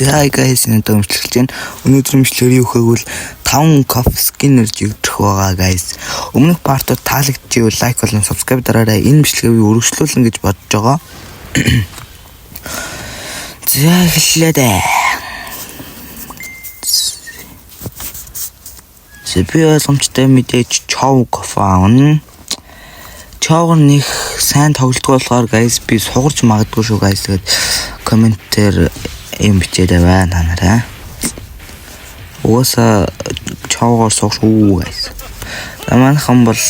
Hi guys, энэ удаа өмчлөж байна. Өнөөдөр өмчлөөр юу гэвэл 5 KOF skin жигдэх байгаа guys. Өмнөх part ууд таалагдчихвэл like болон subscribe дараарай. Энэ бичлэгийг би үргэлжлүүлнэ гэж бодож байгаа. За, эхэллээ дээ. За, би ойлгомжтой мэдээж Chou KOF аавна. Chou нэг сайн тоглолтгүй болохоор guys, би сугарч магадгүй шүү guys. Тэгээд comment ээр юм бичээд аваа та нараа. Угаасаа Chou гоор суух шүү guys. За, манайхан бол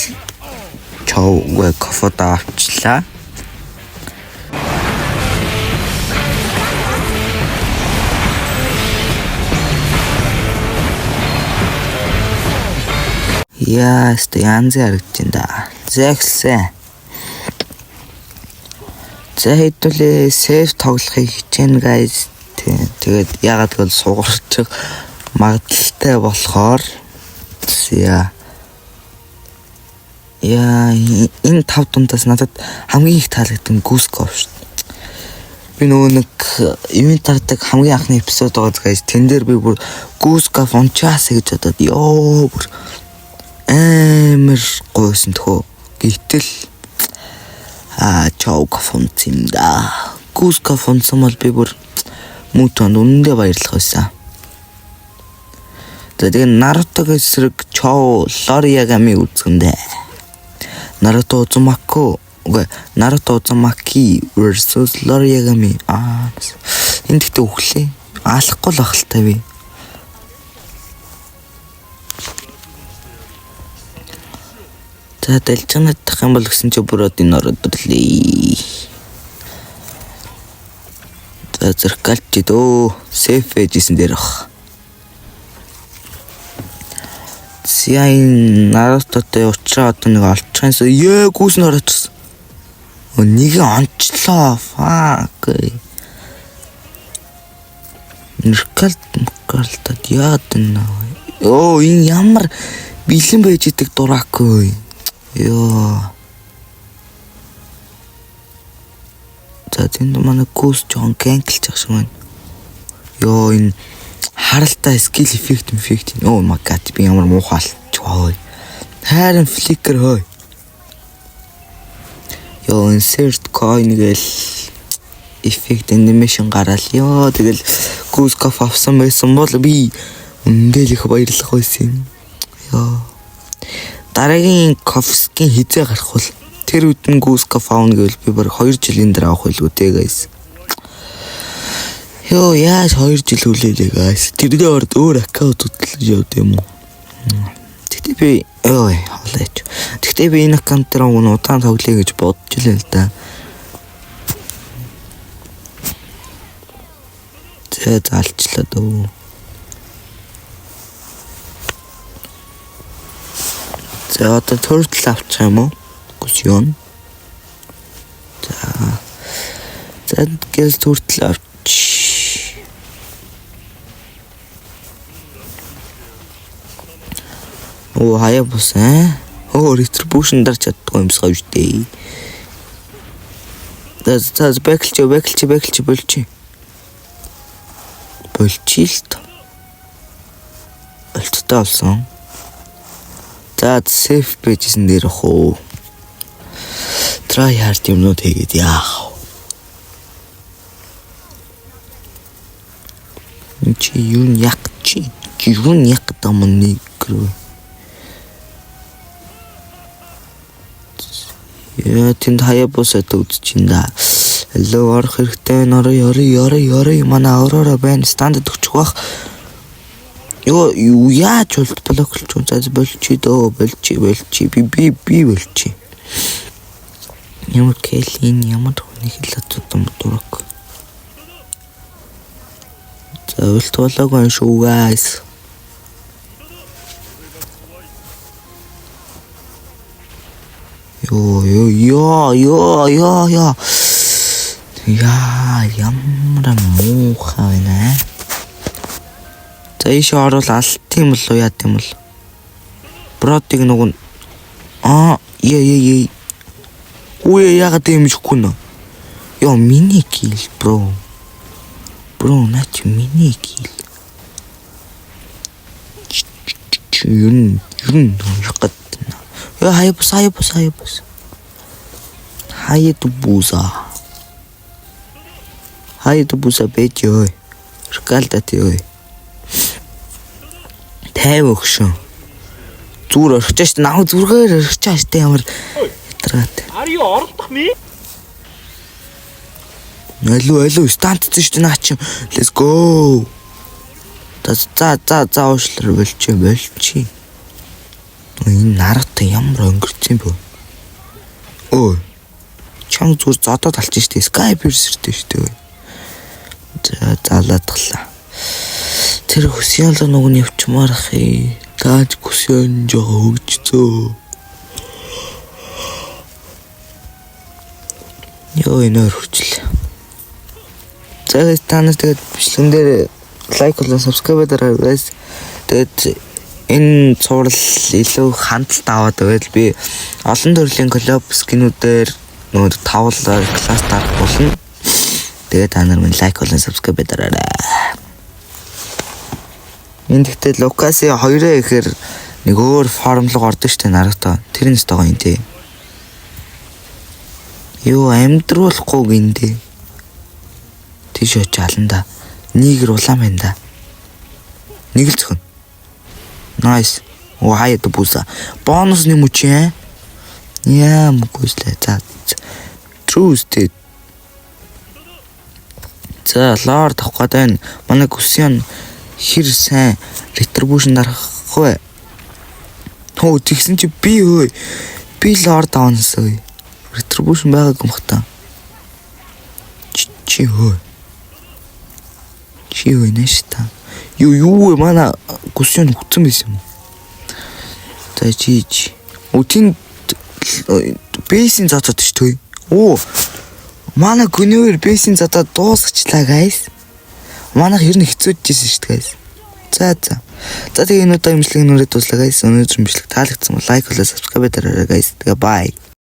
Chou гээ KOF од авчлаа. Яа, өстө янз харагдаж байна да. За, эхэлсэн. За, хэдүүлээ safe тоглохыг хичээнэ guys. Тэгээд ягаад гэвэл сугарчих магадлалтай болохоор. За. Яа, энэ тав дундаас надад хамгийн их таалагдсан Goose шүү дээ. Би нөгөө нэг event дардаг хамгийн анхны episode байгаа guys. Тэн дээр би бүр Goose унчаасаа гэж бодоод, ёо, бүр амар гойсон тхөө. Гэтэл Chou KOF унсан юм да. Goose унсан бол би бүр мөтөнд үнэндээ баярлах байсан. За, тэгээ Наруто-гийн эсрэг Chou Iori Yagami үзгэндээ. Наруто Узумако, үгүй, Наруто Узумаки versus Iori Yagami. Аа, энэ гэхдээ өглөө. Алахгүй л ах л та би. За, далжигнах юм бол гэсэн чи бүр одоо энэ ороод ирлээ. За, зеркалч дөө. Safe гэжсэн дээр бах. За, энэ Наруто-той уучраа одоо нэг олчих юмсан. Ее, гүүс нь ороодсон. Нэг ончлоо. Fuck. Нэркалт мкалтад яад нэ. Йоо, энэ ямар бэлэн байж идэг дурак вэ? Йоо. За, тэнд манай гүүс жоохон gank лж ах шиг байна. Йоо, энэ харалтай skill effect. Oh my god, би ямар муухай алчваа. Хайрын flicker хой. Йоо, insert coin гээл effect animation гараал. Йоо, тэгэл Goose KOF авсан байсан бол би үнэндээ л их баярлах байсан юм. Йоо. Дараагийн KOF skin хизээ гарах бол тэр үед нь Goose KOF авна гэвэл би баг 2 жилийн дараа авах байлгүй те guys. Йоо, яаж 2 жил хүлээлээ guys. Тэрний орд өөр account хөтлөж явд юм уу? Тэгтээ би, ёо, хоолойч. Тэгтээ би энэ аккаунт дээр уг удаан тоглоё гэж бодож илээ л да. За, залчлаа дөө. За, одоо turtle авчих юм уу? Гүсюн. За. За, гэл turtle авч. Оо, хаяа бус аа. Оо, retribution дарч чаддгүй юмсгаа шүү дээ. За за, back лч, back лч, back лч, болчих. Болчих л т. Ульттай болсон. За, safe байжсэн дээр ах уу. Try hard юмнууд хийгээд яах вэ? Чи юу яг чи юу яг дам нэг рүү. Яа, тэнд хаяа босоод үзчихин да. Hello, орох хэрэгтэй байна. Орё, орё, орё, орё. Манай Aurora байна. Стандад өгчих бах. Йоо, юу яаж ult block лч. За, болчих дөө, болчих, болчих. Би болчих. Ямар кэлин ямар нэг хэл асуудан дурак. За, ult болоогүй шүү guys. Йоо ёо ёо ёо ёо ёо. Яа, ямар муухай байна. За, ийшээ орвол алт юм болов уу, яа юм бол. Бродыг нөгөө аа е е е. Үе, яагаад юм шихгүй нэ? Йоо, миний kill, bro. Bro, наа чи миний kill. Ер нь ер нь унших гээд. Яа, Hayabusa, Hayabusa, Hayabusa. Hayabusa. Hayabusa бэж ёо. Ркалдат ёо. 50 өгшөн. Зүгээр орхиж штэ. Наа зүргээр орхиж штэ, ямар ядаргаатай. Are you оролдох me? Алуу, алуу, stun тцсан штэ наа чи. Let's go. За, за, за, за, уушлаар болчих, болчих. Энэ Наруто ямар өнгөрцөн бэ? Өө. Чам зүгээр зодоод алчин штэ. Sky Piercer-тэй штэ. За, залаадглаа. Тэр Gusion-лоо нүг нь явчмаар ах юм. Тааж Gusion жоо хөгжцөө. Йоо, энэ өргөжлээ. За, та нар тэгээд бичлэгэн дээр like болон subscribe дараарай. Тэгээд энэ цуврал илүү хандлт аваад байвал би олон төрлийн collab skin үүдээр нөгөө тавлаар класс дарах болно. Тэгээд та нар минь like болон subscribe дараарай. Энэ гэхдээ Лукаси хоёроо ихээр нэг өөр form руу ордог штэ Наруто. Тэр нь өстөгөө юм тий. Юу амьдруулахгүй гиндэ. Тийш очиж алан да. Нийгэр улаан байна да. Нэг л зөвхөн. Nice. Оо, Hayabusa. Бонус нэм үү чи? Яа, мөгөөслээ. За. True state. За, Lord авах гээд байна. Манай Gusion хэр сайн retribution дарахгүй. Хөө, тэгсэн чи би хөө би Lord авнасаа. Retribution байгаагүй юм хта. Чи хөө. Чи хөө нэш та. Юу, юу вэ, манай Gusion хүцэн байсан юм уу? За, чи чи. Оо, тэнд base ийн зодод шүү дээ. Оо. Манай Guinevere base ийн зодоод дуусгачлаа, guys. Манайх ер нь хэцүүжсэн шүү дээ, guys. За, за. За, тэгээ энэ удаа имжлэг нүрээ дуслаа, guys. Өнөөдөр имжлэг таалагдсан бол like болоо subscribe дараарай, guys. Тэгээ bye.